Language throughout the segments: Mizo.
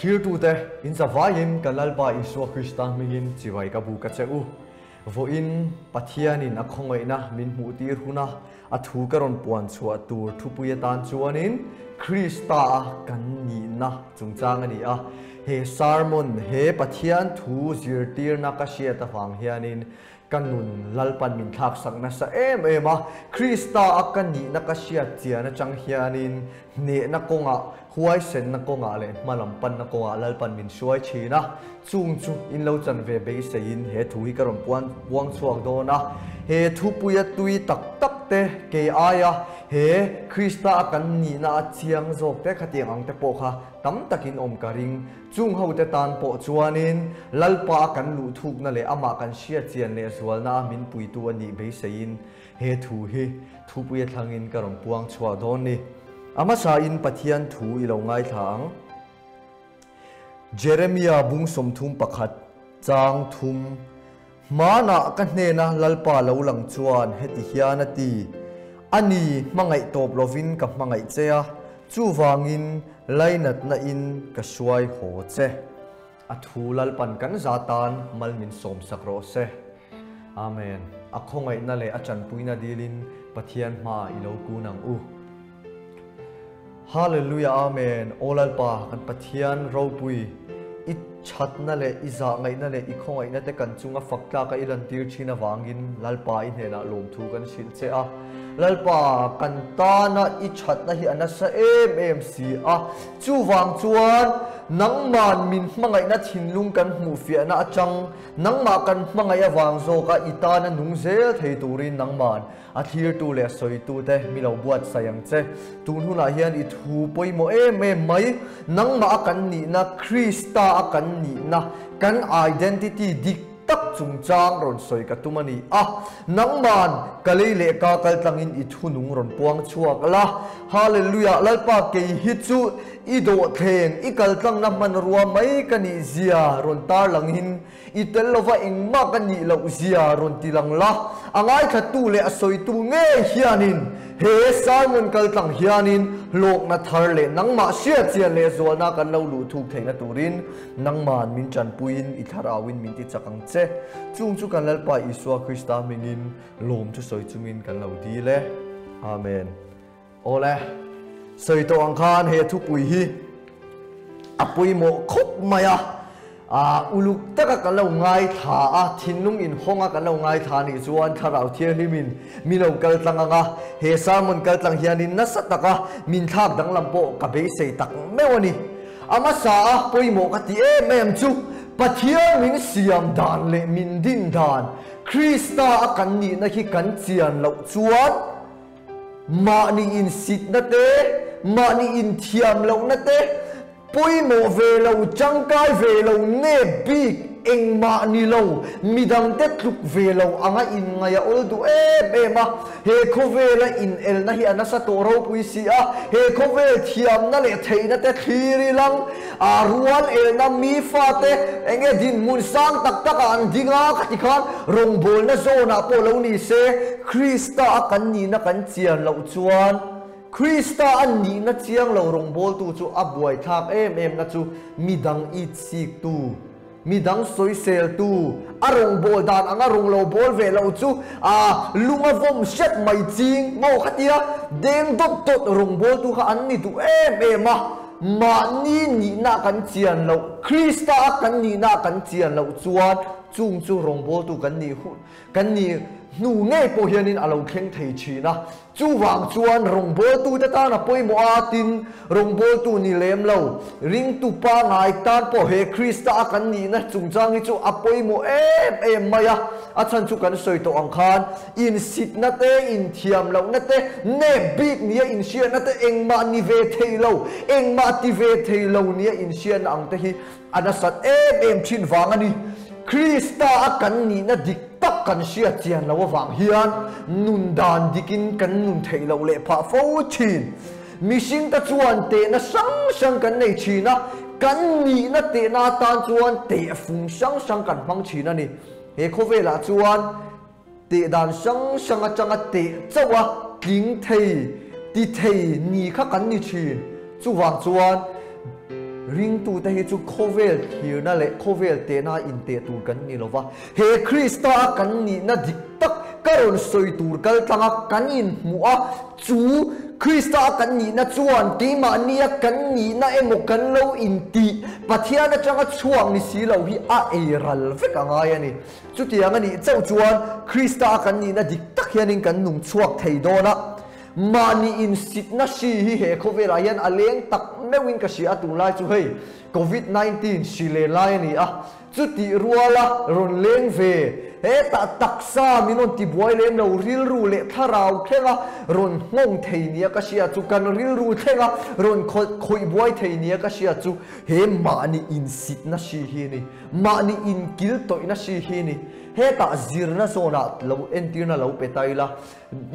thlirtute in zavaiin kan Lalpa Isua Krista hmingin chibai ka buk a che u. Vawiin Pathianin a khawngaihna min hmuhtir huna a thu ka rawn puan chhuah tur thupui atan chuanin Krista a kan nihna chungchang a ni a. He sermon, he Pathian thu zirtirna ka hriat avang hianin Ka nun Lalpan min thlaksak nasa em em a, Krista a ka nihna ka hriat chian atang hianin hnehna kawngah, huaisenna kawngah leh hmalam panna kawngah Lalpan min hruai thin a, chung chu in lo chan ve beiseiin he thu hi ka rawn puan puang chhuak dawn a. He thupuia tui tak tak te kei aia he Krista a kan nihna a chiang zawk te khatiang ang te pawh kha tam takin awm ka ring. Chung hote tan pawh chuanin Lalpa a kan luh thukna leh amah kan hriat chian leh zualna a min puitu a nih beiseiin he thu hi thupui a thlangin ka rawn puang chhuah dawn ni. A hmasain Pathian thu i lo ngaithla ang. Jeremia bung 31 chang thum Hmanah ka hnena Lalpa lo lang chuan heti hian a ti, A ni, hmangaih tawp lovin ka hmangaih che a, chuvangin lainatna in ka hruai haw che. A thu Lalpan kan za tan mal min sawmsak rawh se. Amen. A khawngaihna leh a tanpuina dilin Pathian hmaah i lo kun ang u. Hallelujah Amen Aw Lalpa kan Pathian ropui i thatna leh i zahngaihna leh i khawngaihna te kan chunga fak tlaka i lantir thin avangin Lalpa i hnenah lawmthu kan hrilh che a Lalpa kan tana i thatna hi a nasa em em si a chuvang chuan nangman min hmangaihna thinlung kan hmuhfiahna atang nangmah kan hmangaih avang zawka i tana nung zel thei turin nangman A thlirtu leh a sawitute mi lo buatsaih ang che. Tun hunah hian i thu pawimawh em em mai. Nangmah a kan nihna, Krista a kan nihna, kan identity dik tak chungchang rawn sawi ka tum a ni a. Nangman ka lei leh ka kal tlangin i thu nung rawn puang chhuak la. Hallelujah! Lalpa kei hi chu i dawhthleng, i kal tlangna hmanrua mai ka nih zia rawn tarlangin I tel lova engmah ka nih loh zia rawn ti lang la, a ngaithlattu leh a sawitu ngei hianin he sermon kaltlang hianin hlawkna thar leh nangmah hriatchian leh zualna kan lo luh thuk theihna turin nangman min tanpuiin i thlarauin min ti chak ang che. Chung chu kan Lalpa Isua Krista hmingin lawm chu sawi chungin kan lo dil e. Amen. Awle, sawi tawh ang khan he thupui hi a pawimawh khawp mai a, uluk taka kan lo ngaithla a, thinlung inhawnga kan lo ngaithla anih chuan Thlarau Thianghlimin min lo kal tlang ang a, he sermon kal tlang hianin nasa taka min thlak danglam pawh ka beisei tak meuh a ni. A hmasa a pawimawh ka ti em em chu Pathian min siam dan leh min din dan, Krista a kan nihna hi kan chian loh chuan, Mahni insitna te, mahni inthiam lohna te, pawimawh ve lo, tangkai ve lo, nep bik, engmah ni lo, midangte tluk ve lo anga inngaih a awl duh em em a. He khawvela inelna hi a nasa tawh ropui si a, he khawvel thiamna leh theihna te thlir ilang a rual elna mi fate eng nge dinhmun sang tak takah an ding a khati khan rawngbawlna zawnah pawh lo ni se Krista a kan nihna kan chian loh chuan Krista a nihna chiang lo rawngbawltu chu a buaithlak em em na chu midang itsiktu Midang sawiseltu, a rawngbâwl dan anga rawng lo bâwl ve lo chu a lung a vawm hrep mai ching maw khatia deng dawt dawt rawngbâwltu kha an ni duh em em a, mahni nihna kan chian loh, Krista a kan nihna kan chian loh chuan chung chu rawngbâwltu kan nih hun kan nih hnu ngei pawh hianin a lo thleng thei thin a. Chuvang chuan rawngbawltute tan a pawimawh a, tin, rawngbawltu ni lem lo, ringtu pangngai tan pawh he Krista a kan nihna chungchang hi chu a pawimawh em em mai a. A chhan chu kan sawi tawh ang khan insitna te, inthiam lohna te, nep bik nia inhriatna te, engmah ni ve thei lo, engmah ti ve thei lo nia inhriatna ang te hi a nasat em em thin vang a ni. Krista a kan nihna dik tak kan hriat chian loh avang hian nun dan dikin kan nun theih loh leh phah fo thin. Mihringte chuan tehna hrang hrang kan nei thin a, kan nihna tehna atan chuan tehfung hrang hrang kan hmang thin a ni. He khawvelah chuan teh dan hrang hrang atanga teh chauh a tling thei, ti thei ni kha kan ni thin. Chuvang chuan. Ringtute hi chu khawvel thlirna leh khawvel tehna inteh tur kan ni lova, he Krista a kan nihna dik tak ka rawn sawi tur kal tlanga kan inhmuh a, chu Krista a kan nihna chuan keimahnia kan nihna emaw kan lo intih Pathian atanga chhuak ni si lo hi a ei ral vek a ngai a ni. Chutiang a nih chauh chuan Krista a kan nihna dik tak hianin kan nung chhuak thei dawn a. Mahni insitna hri hi he khawvelah hian a leng tak meuhin ka hria a, tunlai chu hei Covid 19 hri len lai a ni a, chutih ruala rawn leng ve hetah taksa min rawn tibuai lem lo rilru leh thlarau thlenga rawn nghawng thei nia ka hria chu kan rilru thlenga rawn khawih buai thei nia ka hria chu he mahni insitna hri hi a ni, mahni inkil tawihna hri hi a ni. Hetah zirna zawnah lo entirna lo pe ta ila.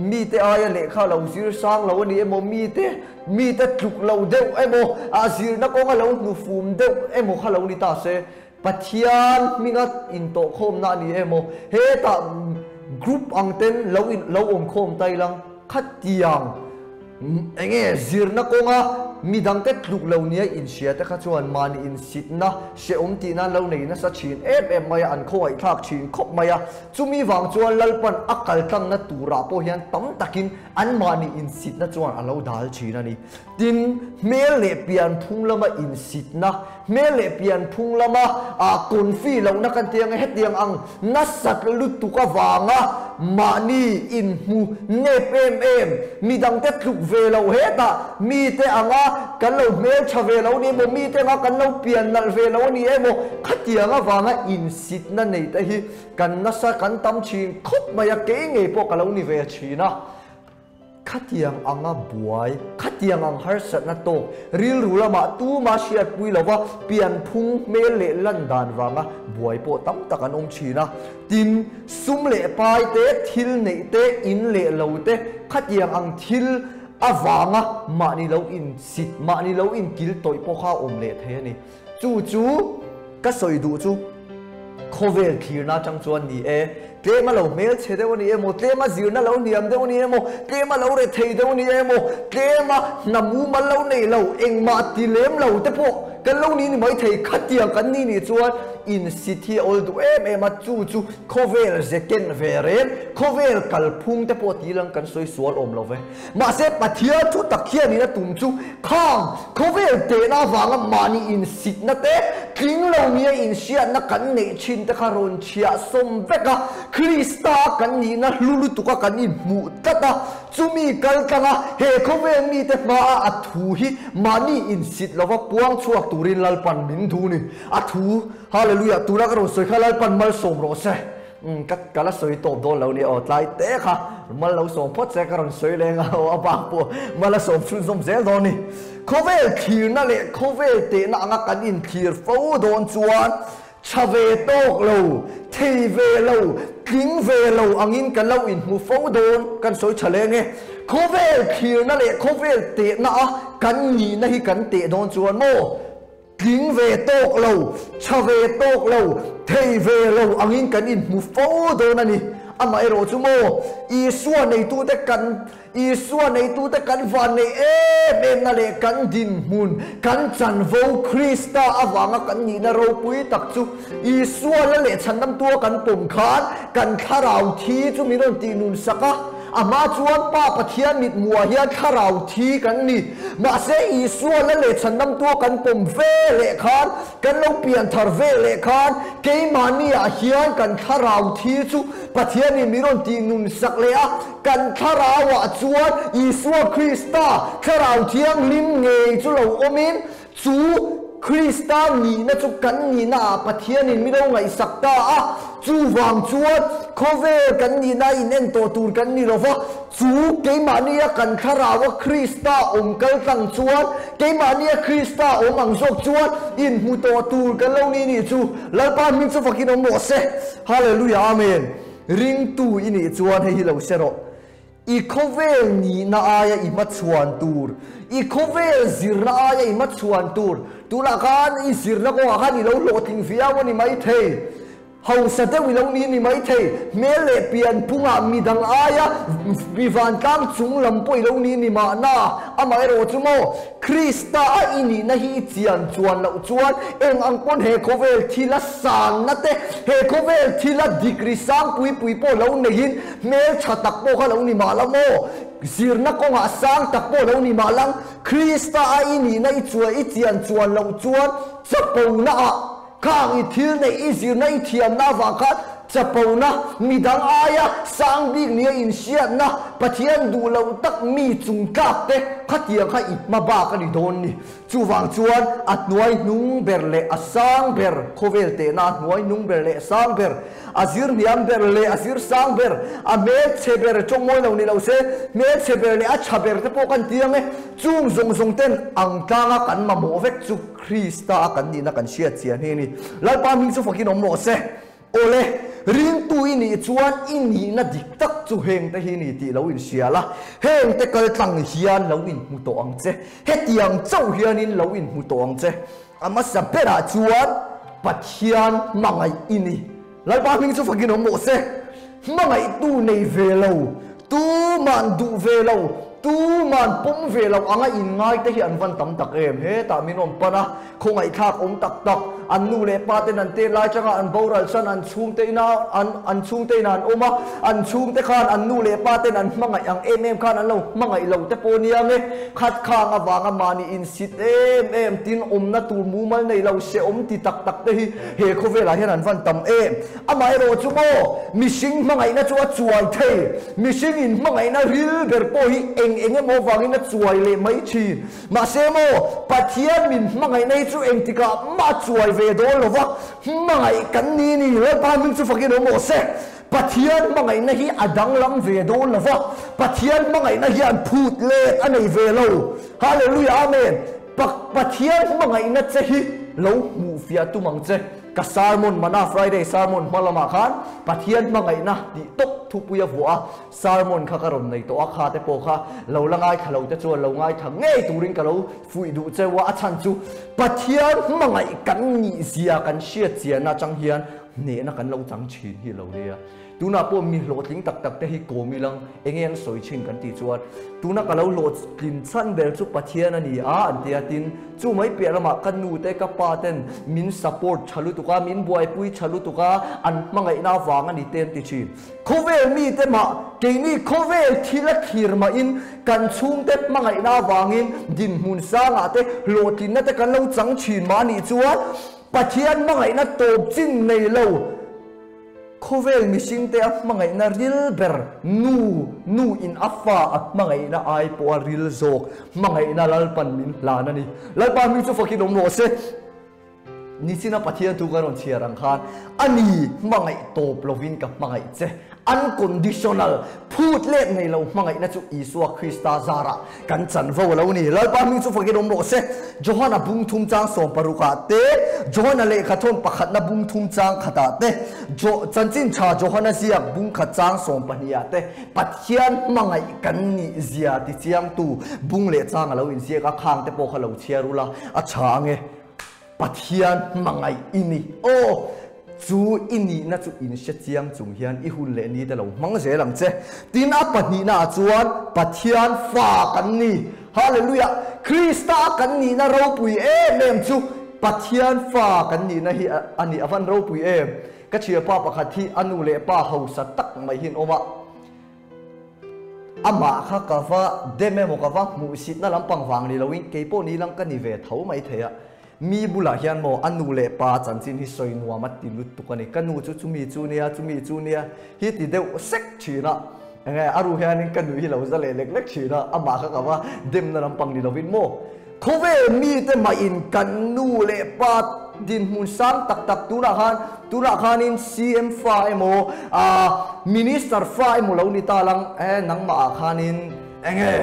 Mite aia lehkha lo zir sang lo a ni emaw, mite mite tluk lo deuh emaw, a zirna kawnga lo hnufum deuh emaw kha lo ni ta se, Pathian hminga intawhkhawmna a ni emaw, hetah group ang ten lo in lo awmkhawm ta ilang khatiang enge zirna kawnga midangte tluk lo nia inhria te kha chuan mahni insitna hrehawm tihna an lo nei nasa thin em em mai a, an khawngaihthlak thin khawp mai a. Chumi vang chuan Lalpan a kaltlangna turah pawh hian tam takin anmahni insitna chuan a lo dal thin a ni. Tin, hmel leh pianphung lama insitna, hmel leh pianphung lama confi lohna kan ti ang e, hetiang ang nasat lutuk avanga mahni inhmu nep em em, midangte tluk ve loh hetah mite anga kan lo hmeltha ve lo a ni emaw, mite anga kan lo pian nalh ve lo a ni emaw, khatiang avanga insitna neite hi Kan nasa kan tam thin khawp mai a, kei ngei pawh ka lo ni ve thin a. Khatiang anga buai, khatiang ang harsatna tawk, rilru lamah tuma hriatpui lova pianphung hmel leh lan dan vanga buai pawh tam tak an awm thin a. Tin, sum leh pai te, thil neih te, in leh lo te, khatiang ang thil avanga mahni lo insit, mahni lo inkil tawih pawh kha a awm leh thei a ni. Chu chu ka sawi duh chu khawvel thlirna atang chuan ni e, tlem a lo hmelchhe deuh a ni emaw, tlem a zirna lo hniam deuh a ni emaw, tlem a lo rethei deuh a ni emaw, tlem a hna mumal lo nei lo, engmah ti lem lo te pawh kan lo ni ni maithei, khatiang kan ni nih chuan insit hi a awl duh em em a, chu chu khawvel ze ken ve reng, khawvel kalphung te pawh ti lang kan sawi sual awm lo ve. Mahse, Pathian thu tak hianin a tum chu khang khawvel tehna avanga mahni insitna te, tling lo nia inhriatna kan neih thin te kha rawn chhiah sawm vek a, Krista kan nihna hlu lutuka kan inhmuh tlat a, chumi kal tlanga he khawvel mite hmaa a thu hi mahni insit lova puang chhuak turin Lalpan min duh ni. A thu, Hallelujah, tuna ka rawn sawi kha Lalpan malsawm rawh se. Umm ka ka la sawi tawp dawn lo nia aw tlai te kha mal lo sawm phawt se ka rawn sawi leng a aw a bak pawh mal a sawm chhunzawm zel dawn ni. Khawvel thlirna leh khawvel tehna anga kan inthlir fo dawn chuan tha ve tawk lo, thei ve lo, tling ve lo angin kan lo inhmu fo dawn kan sawi tha leng e. Khawvel thlirna leh khawvel tehna a kan nihna hi kan teh dawn chuan maw? Tling ve tawk lo, tha ve tawk lo, thei ve lo angin kan inhmu fo dawn a ni. Amaherawh chu maw, Isua neitute kan Isua neitute kan van neih em emna leh kan dinhmun, kan chanvo Krista avanga kan nihna ropui tak chu Isua la leh chhandamtua kan pawm khan kan thlarau thi chu min rawn tihnun sak a. A hma chuan Pa Pathian mithmuah hian thlarau thi kan ni. Mahse Isua la leh chhandamtua kan pawm ve leh khan, kan lo pian thar ve leh khan, keimahniah hian kan thlarau thi chu Pathianin min rawn tih nun sak leh a, kan thlarauah chuan Isua Krista thlarau thianghlim ngei chu lo awmin, Chu Krista nihna chu kan nihnaah Pathianin min lo ngaihsak ta a, chuvang chuan khawvel kan nihna in en tawh tur kan ni lo va, chu keimahnia kan thlaraua Krista awm kal tlang chuan keimahnia Krista awm ang zawk chuan inhmu tawh tur kan lo ni nih chu Lalpa hming chu fakin awm rawh se. Hallelujah Amen. Ringtu i nih chuan hei hi lo hre rawh. I khawvel nihna aia i hmachhuan tur, i khawvel zirna aia i hmachhuan tur, tunah khan i zirna kawngah khan i lo hlawhtling viau a ni maithei. Hausa deuh i lo ni ni maithei, hmel leh pian phungah midang aia mi vantlang chung lam pawh i lo ni ni mahna, amaherawhchu maw, Krista a i nihna hi i chian chuan loh chuan eng ang pawn he khawvel thila sanna te, he khawvel thila dikri sang pui pui pawh lo neihin hmel tha tak pawh kha lo ni mah la maw, zirna kawngah sang tak pawh lo ni mah lang, Krista a i nihna i chuan i chian chuan loh chuan chapona ah Khang i thil neih i zirna i thiamna avang khan chapona, midang aia sang bik nia inhriatna, Pathian duh loh tak mi chung tlak te khatiang kha i hma bak a ni dawn ni. Chuvang chuan a hnuai hnung ber leh a sang ber, khawvel tehna a hnuai hnung ber leh sang ber, a zir hniam ber leh a zir sang ber, a hmelchhe ber tawngmawi lo ni lo se, hmelchhe ber leh a tha ber te pawh kan ti ang e. Chung zawng zawng ten ang tlanga kan mamawh vek chu Krista a kan nihna kan hriat chian hi a ni. Lalpa hming chu fakin awm rawh se. Awle, ringtu i nih chuan i nihna dik tak chu hengte hi ni tih lo inhria la, hengte kal tlang hian lo inhmu tawh ang che. Hetiang chauh hianin lo inhmu tawh ang che. A hmasa berah chuan Pathian hmangaih i ni. Lalpa hming chu fakin awm rawh se. Hmangaihtu nei ve lo, tuman duh ve lo, tuman pawm ve lo anga inngai te hi an van tam tak em? Hetah min rawn pan a, khawngaihthlak awm tak tak, an nu leh pa ten an tet lai changa an boral san, an chhungte ina an an chhungte ina an awm a, an chhungte khan an nu leh pa ten an hmangaih ang em em khan an lo hmangaih lo te pawh nia nge, khat khang avanga mahni insit em em tin awmna tur mumal nei lo hrehawm ti tak tak te hi he khawvelah hian an van tam em? Amaherawh chu maw, mihring hmangaihna chu a chuai thei. Mihring in hmangaihna ril ber pawh hi eng eng emaw avangin a chuai leh mai thin. Mahse maw, Pathian min hmangaihna hi chu engtikah mah a chuai ve dawn lo va, hmangaih kan ni ni. Lalpa hming chu fakin awm rawh se. Pathian hmangaihna hi a danglam ve dawn lo va, Pathian hmangaihna hian phut let a nei ve lo. Hallelujah Amen. Pathian hmangaihna che hi lo hmuhfiah tum ang che. Ka sermon mana Friday sermon hma lamah khan Pathian hmangaihna tih tawp thupui a vuah a, sermon kha ka rawn nei tawh a, kha te pawh kha lo la ngaithla lo te chuan lo ngaithla ngei turin ka lo fuih duh cheu a, a chhan chu Pathian hmangaih kan nihzia kan hriat chian atang hian hnehna kan lo chang thin hi lo nia. Tunah pawh mi hlawhtling tak tak te hi kawm ilang enge an sawi thin kan tih chuan tuna ka lo hlawhtlin chhan ber chu Pathian a ni a an ti a, tin chu mai piah lamah ka nu te ka pa ten min support tha lutuk a, min buaipui tha lutuk a, an hmangaihna avang a ni te an ti thin. Khawvel mi te mah keini khawvel thil a thlir mahin kan chhungte hmangaihna avangin dinhmun sangah te hlawhtlinna te kan lo chang thin mah anih chuan Pathian hmangaihna tawp chin nei lo. Khawvel mihringte a hmangaihna ril ber nu, nu in a fa a hmangaihna ai pawh a ril zawk hmangaihna Lalpan min hlan a ni. Lalpa hming chu fakin awm rawh se. Nichina Pathian thu ka rawn chhiar ang khan a ni hmangaih tawp lovin ka hmangaih che. Unconditional, phut let nei lo hmangaihna chu Isua Krista zarah Kan chanvo a lo ni. Lalpa hming chu fakin awm rawh se. Johana bung thum chang 16 ah te, Johana lehkha thawn pakhatna bung thum chang khatah te, Jo chanchin tha Johana ziak bung khat chang 12 ah te Pathian hmangaih kan nih zia ti chiangtu bung leh chang a lo inziak a, khang te pawh kha lo chhiar ula a tha ange. Pathian hmangaih i ni. Aw! Chu i nihna chu in hre chiang chung hian i hun leh ni te lo hmang zel ang che. Tin, a pahnihnaah chuan Pathian fa kan ni. Hallelujah! Krista kan nihna ropui em em chu Pathian fa kan nihna hi a ni. A van ropui em! Ka thianpa pakhat hi a nu leh pa hausa tak mai hi an awm a. Amah kha ka va dem emaw ka va hmuhsitna lampang vang ni loin keipawh ni lang ka ni ve tho mai thei a. Mi bulah hian maw a nu leh pa chanchin hi sawi nuam a ti lutuk a ni. Ka nu chu chumi chu nia, chumi chu nia hi ti deuh sek thin a. Enge a ru hianin ka nui hi lo za leh lek lek thin a, amah kha ka va demna lampang ni lovin maw. Khawvel mite mahin kan nu leh pa dinhmun sang tak tak tunah khan tunah khanin CM fa emaw ah Minister fa emaw lo ni ta lang e nangmah ah khanin enge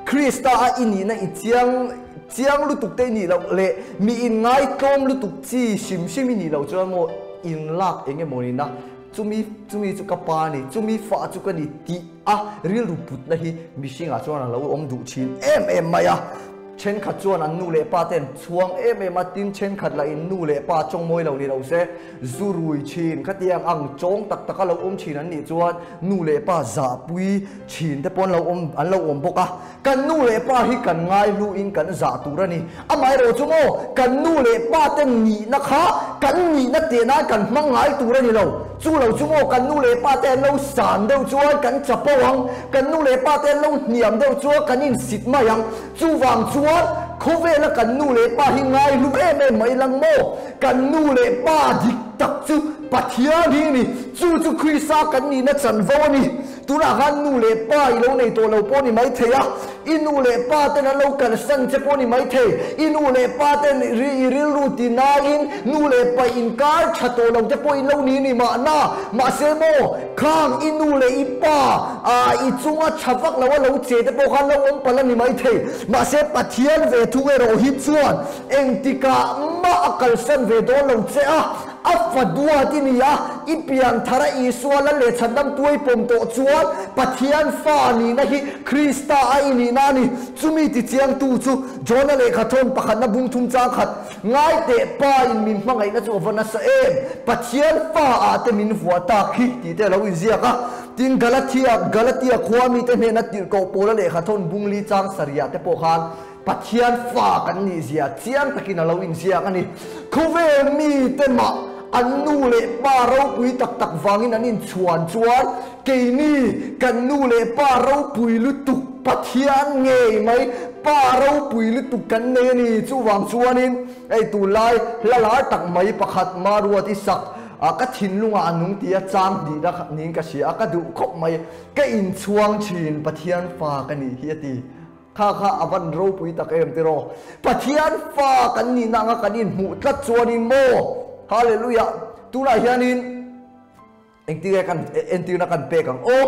Krista a i nihna i chiang chiang lutuk te i nih loh leh mi in ngaitlawm lutuk chi hrim hrim i nih loh chuan maw in lak eng emaw nina chumi chumi chu ka pa a ni chumi fa chu ka ni tih a rilru putna hi mihringah chuan a lo awm duh thin em em mai a. Thenkhat chuan an nu leh pa te an chhuang em em a, tin thenkhat lah in nu leh pa chawng mawi lo ni lo se, zu rui thin khatiang ang chawng tak taka lo awm thin an nih chuan nu leh pa zahpui thin te pawh an lo awm an lo awm bawk a. Kan nu leh pa hi kan ngaihlu in kan zah tur a ni. Amaherawh chu maw kan nu leh pa te nihna kha kan nihna teh nan kan hmang ngai tur a ni lo. Chu lo chu maw kan nu leh pa te an lo san deuh chuan kan chapo ang, kan nu leh pa te an lo hniam deuh chuan kan insit mai ang. Chuvang chuan khawvela kan nu leh pa hi ngaihlu em em mai lang maw? Kan nu leh pa dik tak chu Pathian hi a ni. Chu chu Krista kan nihna chanvo a ni. Tunah khan nu leh pa i lo nei tawh lo pawh ni mai thei a, i nu leh pa ten an lo kalsan che pawh ni mai thei. I nu leh pa ten i rilru ti naiin nu leh pa inkar tha tawh lo te pawh in lo ni ni mahna. Mahse maw, khang i nu leh i pa i chunga tha vak lo a lo che te pawh khan lo awm palh a ni mai thei. Mahse Pathian ve thung erawh hi chuan engtikah mah a kalsan ve dawn lo che a. A fa duat i ni a, i pian thar a Isua la leh chhandam tuai pawm tawh chuan Pathian fa nihna hi Krista a i nihna a ni. Chumi tichiangtu chu Jona lehkha thawn pakhatna bung thum chang khat ngai teh pa in min hmangaihna chu a va nasa em, Pathian fa ah te min vuah tak hi tih te a lo inziak a. Tin Galatia, Galatia khua mite hnena tirhkoh Paula lehkha thawn bung li chang sarih ah te pawh khan Pathian fa kan nih zia chiang takin a lo inziak a ni. Khawvel mite mah an nu leh pa ropui tak tak vangin an inchhuan chuan keini kan nu leh pa ropui lutuk Pathian ngei mai pa ropui lutuk kan nei a ni. Chuvang chuanin hei tunlai hla lar tak mai pakhat Maruat i sak ka thinlungah a nung tia chang hnihna niin ka hria a, ka duh khawp mai. Ka inchhuang thin Pathian fa ka nih hi a ti. Kha kha a van ropui tak em tiraw? Pathian fa kan nihna anga kan inhmuh tlat chuanin maw? Hallelujah! Tunah hianin engtin nge kan entirna kan pek ang aw?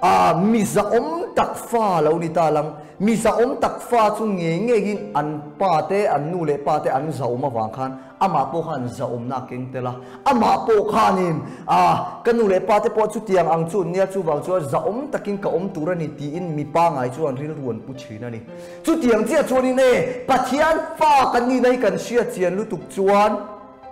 Ah, mi zahawm tak fa lo ni ta lang. Mi zahawm tak fa chu ngei ngeiin an pa te, an nu leh pa te an zahawm avang khan Amah pawh khan zahawmna a keng tel a, amah pawh khanin, Ah, ka nu leh pa te pawh chutiang ang chu nia, chuvang chuan zahawm takin ka awm tur a ni tiin mi pangai chuan rilru an pu thin a ni. Chutiang chiah chuanin e, Pathian fa kan nihna hi kan hriat chian lutuk chuan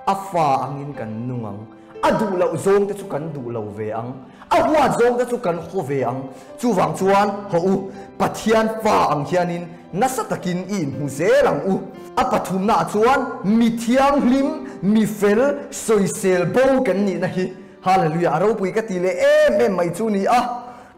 a fa angin kan nung ang. A duh loh zawng te chu kan duh lo ve ang, a huat zawng te chu kan haw ve ang. Chuvang chuan, haw u, Pathian fa ang hianin nasa takin i inhmu zel ang u. A pathumnaah chuan mi thianghlim, mi fel, sawisel bo kan nihna hi Hallelujah a ropui ka ti leh em em mai chu ni a.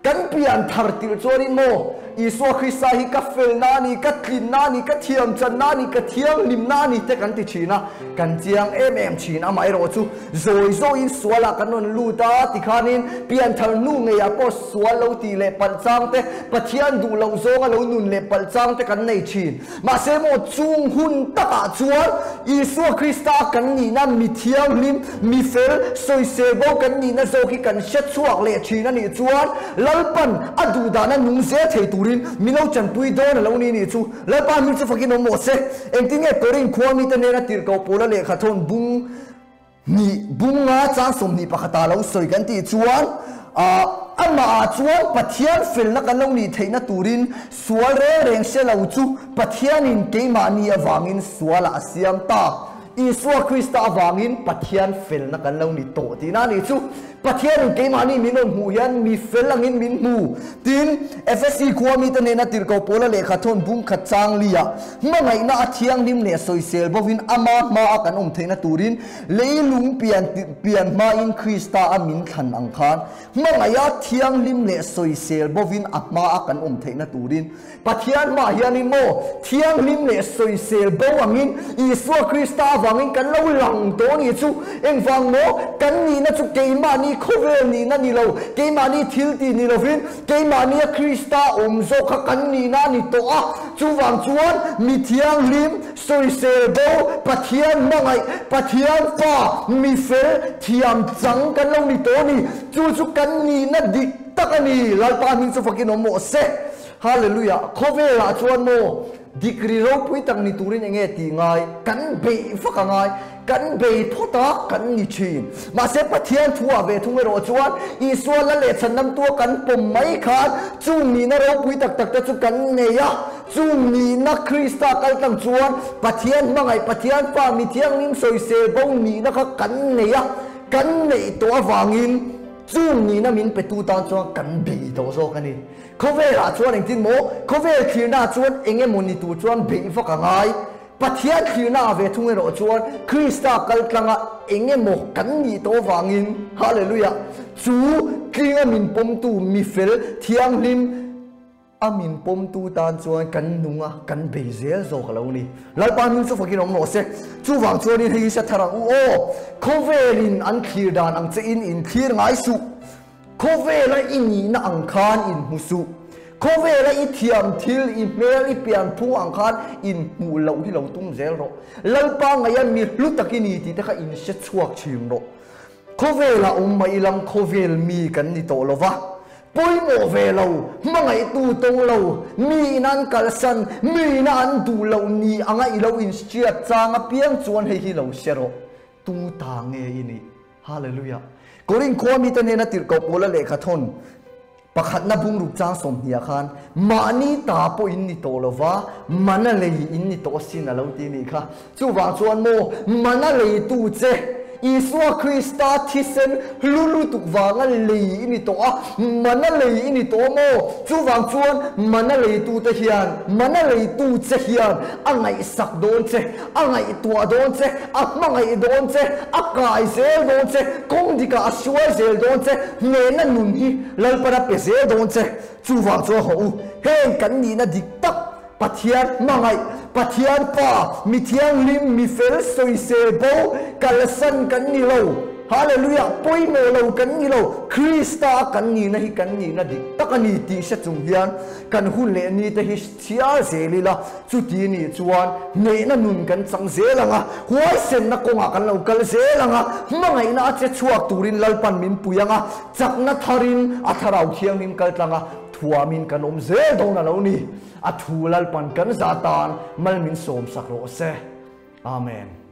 Kan pian thar tirh chuanin maw, Isua Krista hi ka felna a ni, ka tlinna a ni, ka thiamchanna a ni, ka thianghlimna a ni te kan ti thin a, kan chiang em em thin. Amaherawhchu, zawi zawiin sualah kan rawn lut a, tikhanin pian thar hnu ngeiah pawh sual lo tih leh palh chang te, Pathian duh loh zawnga lo nun leh palh chang te kan nei thin. Mahse maw, chung hun takah chuan Isua Krista kan nihna mi thianghlim, mi fel, sawisel bo kan nihna zawk hi kan hre chhuak leh thin a nih chuan Lalpan a duhdahna nung zel thei turin min lo chanpui dawn a lo ni nih chu. Lalpa hming chu fakin awm mawh se. Engtin nge Korin khua mite nena tirhkoh pawla lehkha thawn bung Hnih bunga chang 21 ah lo sawi kan tih chuan amah ah chuan Pathian felna kan lo nih theihna turin sual reng reng hre lo chu Pathianin keimahni avangin sualah a siam ta. Isua Krista avangin Pathian felna kan lo ni tawh tihna a nih chu. Pathianin keimahni min rawn hmuh hian mi fel angin min hmu. Tin, Efesi khua mite hnena tirhkoh Paula lehkha thawn bung khat chang liah hmangaihna a thianghlim leh sawisel bovin ama hmaa kan awm theihna turin leilung pian pian hmain Krista a min thlan ang khan hmangaih a thianghlim leh sawisel bovin a hmaa kan awm theihna turin Pathian hmaah hianin maw thianghlim leh sawisel bo angin Isua Krista avangin kan lo lang tawh a nih chu. Engvang maw? Kan nihna chu keimahni khawvel nihna ni lo, keimahni thil tih ni lovin keimahnia Krista awm zawk kha kan nihna a ni tawh a. Chuvang chuan mi thianghlim, sawisel bo, Pathian hmangaih, Pathian fa, mi fel, thiam chang kan lo ni tawh a ni. Chu chu kan nihna dik tak a ni. Lalpa hming chu fakin awm mawh se. Hallelujah! Khawvelah chuan maw dikri ropui tak ni turin enge tih ngai? Kan beih vak a ngai. Kan bei phawt a, kan ni thin. Mahse Pathian thu ah ve thung erawh chuan Isua la leh chhandamtua kan pawm mai khan chung nihna ropui tak tak te chu kan nei a. Chung nihna Krista kaltlang chuan Pathian hmangaih, Pathian fa, mi thianghlim sawisel bo nihna kha kan nei a, kan neih tawh avangin chung nihna min petu tan chuan kan bei tawh zawk a ni. Khawvelah chuan engtin maw? Khawvel thlirnaah chuan eng emaw ni tur chuan beih vak a ngai. Pathian thlirna ah ve thung erawh chuan Krista kaltlanga eng emaw kan nih tawh avangin, Hallelujah, chu tlinga min pawmtu mifel thianghlim a min pawmtu tan chuan kan nung a, kan bei zel zawk a lo ni. Lalpa hming chu fakin awm rawh se. Chuvang chuanin hei hi hre thar ang u aw, khawvelin an thlir dan ang che in in thlir ngai suh. Khawvela i nihna ang khan inhmu suh. Khawvela i thiam thil, i hmel, i pianphung ang khan inhmuh loh hi lo tum zel rawh. Lalpa ngaia mi hlu tak i ni tih te kha inhre chhuak thin rawh. Khawvela awm mai ilang khawvel mi kan ni tawh lo va. Pawimawh ve lo, hmangaihtu tawng lo, mi ina an kalsan, mi ina an duh loh ni anga i lo inhriat chang apiang chuan hei hi lo hre rawh. Tu ta nge i nih? Hallelujah! Korin khua mite hnena tirhkoh Paula lehkha thawn pakhatna bungruk chang 20 ah khan, Mahni ta pawh in ni tawh lova, mana lei in ni tawh asin a lo ti nih kha. Chuvang chuan maw, mana leitu che, Isua Krista thisen hlu lutuk vanga lei i ni tawh a, mana lei i ni tawh maw? Chuvang chuan mana leitute hian, mana leitu che hian a ngaihsak dawn che, A ngaihtuah dawn che, a hmangaih dawn che, a kai zel dawn che, kawng dikah a hruai zel dawn che, hnehna nun hi Lalpan a pe zel dawn che. Chuvang chuan hawh u, heng kan nihna dik tak, Pathian hmangaih, Pathian Pa, mi thianghlim, mi fel, sawisel bo, kalsan kan ni lo. Hallelujah! Pawimawh lo kan ni lo, Krista a kan nihna hi kan nihna dik tak a ni tih hre chung hian kan hun leh nite hi Chhiar zel ila, chuti nih chuan hnehna nun kan chang zel ang a, huaisenna kawngah kan lo kal zel ang a, hmangaihna a che chhuak turin Lalpan min pui ang a, chakna tharin a Thlarau Thianghlim kal tlang a, thuamin kan awm zel dawn a lo ni. A thu Lalpan kan zah tan mal min sawmsak rawh se. Amen.